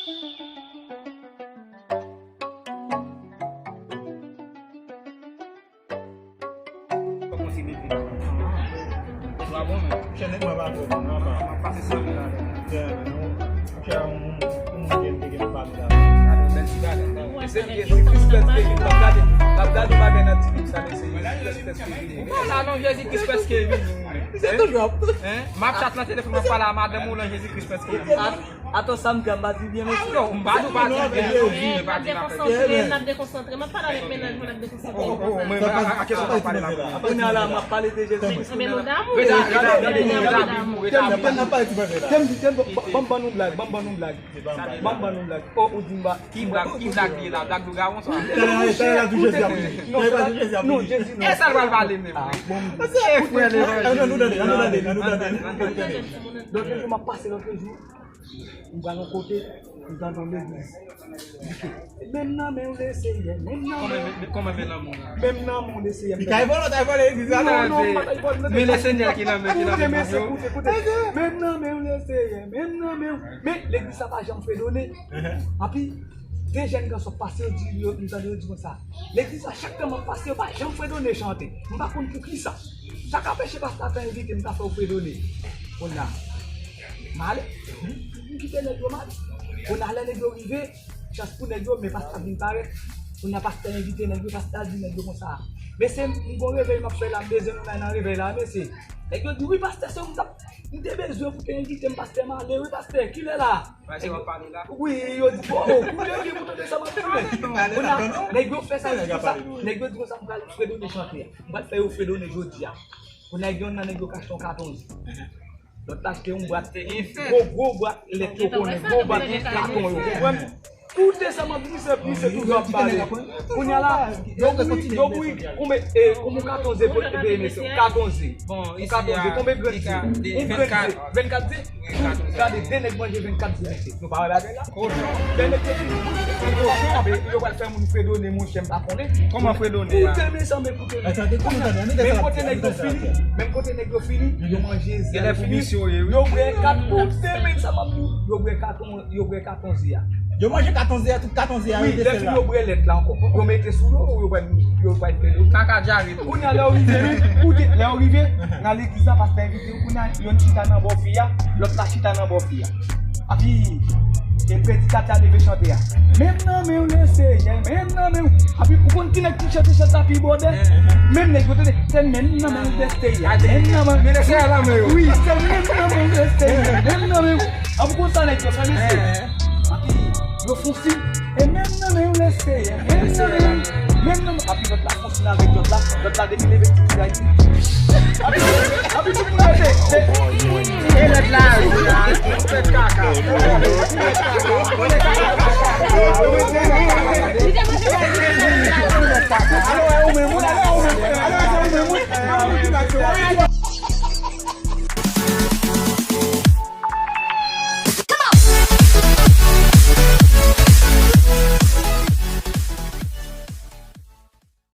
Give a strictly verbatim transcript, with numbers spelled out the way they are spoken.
Channel mwen pa bon, mwen pa. Mwen pase san mil la. Yeah, non. Chè, yon, yon moun gen, gen pale la. Bèl ti bagay. E se Jezi Kris pèske vin, l ap gade, l ap gade yon bagay nan ti bib sa, men se Jezi Kris pèske vini. Bon, la non, Jezi Kris pèske vini. Se toujou ap. Hein? M ap chat nan telefòn, m ap pale a madanm ou lan, Jezi Kris pèske vini. Atann, sa m di a, m pa di byen, mesye. Non, m pa di w pa di byen, non, men pa di l ap fè. N ap dekonsantre, n ap dekonsantre. M ap pale avèk mennaj mwen, n ap dekonsantre. Oh, oh, mwen, mwen, a, a kesyon sa pale la. Kounye a la, m ap pale de Jezi Kris. Men nou damou. Rete, rete, rete, rete, rete. Tèm, tèm, ban m ban nou blag, ban m ban nou blag. Ban m ban nou blag. Oh, ou di m ba. Ki blag, ki blag li ye la? Blag dougawon sa? Talè a, talè a tou Jezi ap vini. Non, talè a tou Jezi ap vini. Non, Jezi non. E sa l pral pale menm. Ah, bon. E frè levanjil. Ann nou tande, ann nou tande, ann nou tande. Lòt jou m ap pase, lòt jou. M pral yon kote, m tande yon legliz. Menm nan men w le Seyè, menm nan men w. Kòman, kòman men nan men w la? Menm nan men w le Seyè. Li kay vòlè, kay vòlè legliz la. Non, non, m pa kay vòlè. Men le Seyè ki nan men, ki nan men yo. Koute, mesye, koute, koute. Menm nan men w le Seyè, menm nan men w. Men legliz sa pa janm fredone. Epi, de jèn gason pase, yo di, yo, m tande yo di konsa. Legliz la, chak tan m ap pase, yo pa janm fredone chante. M pa konn poukisa. Sa k ap peche pastè a ta envite m, ta fè yo fredone. Kounye a, m ale. M kite nèg yo, m ale. Kounye a, lè nèg yo rive, chans pou nèg yo, men pastè a vin parèt. Kounye a, pastè a envite nèg yo, pastè a di nèg yo konsa. Mesye, m gon revèy m ap fè la, m bezwen nou nan revèy la, mesye. Nèg yo di, wi, pastè, se ou m t ap, m te bezwen pou te envite m, pastè, m ale, wi, pastè, kilè la? Pastè w ap pale la? Wi, yo di, bon, oh, koute byen pou tande sa m ap di, men. Kounye a, nèg yo fè sa, yo di konsa. Nèg yo di konsa, m pral fredone chante a. M pral fè yo fredone jodi a. Kounye a, gen youn nan nèg yo ka achte yon katon. Lòt la achte yon bwat, gwo, gwo bwat lèt yo konnen, gwo bwat katon yo, konprann? Tout de sa m ap di, misye, misye toujou ap pale. Kounye a la, yo bouyi, yo bouyi, konbyen, e, konbyen katon ze pou peye, mesye? Katon ze. Bon, katon ze, konbyen grenn ze? Yon grenn ze, vennkat ze. Gade, de nèg manje vennkat ze, mesye. Nou pa wè bagay la? Kochon. Lè nèg yo fini manje kochon, men yo pral fè moun fredone, monchè, m pa konnen. Kòman fredone a? Koute, mezanmi, koute. Menm kote nèg yo fini, menm kote nèg yo fini, yo manje ze, yo fini, yo bwè kat, koute, men sa m ap di w, yo bwè katon, yo bwè katon ze a. Yo manje katon ze a, tout katon ze a, wi, lè fini yo bwè lèt la ankò. Yo mete sou yo, yo pral, yo pral fredone. Kaka dyare tou. Kounye a, lè yo rive, koute, lè yo rive nan legliz la, pastè envite yo, kounye a, youn chita nan bò fi a, lòt la chita nan bò fi a. Epi, e predikatè a leve chante a. Menm nan men w le Seyè, menm nan men w. Epi, ou konn ki nèg ki chante chant la pi bòdè? Menm nèg yo tande, se menm nan men w le Seyè, menm nan men w. Men le Seyè nan men yo. Wi, se menm nan men w le Seyè, menm nan men w. Epi, ou konn sa nèg yo fè, mesye? Epi, yo fon si. E menm nan men w le Seyè, menm nan men w, menm nan men w. Epi lòt la fon si avèk lòt la, lòt la depi leve ti kouray. Epi, epi tout moun rete. E lòt la, wi, la, fè kaka. Alò, e ou menm, wi, alò, e ou menm, alò, e ou menm, wi.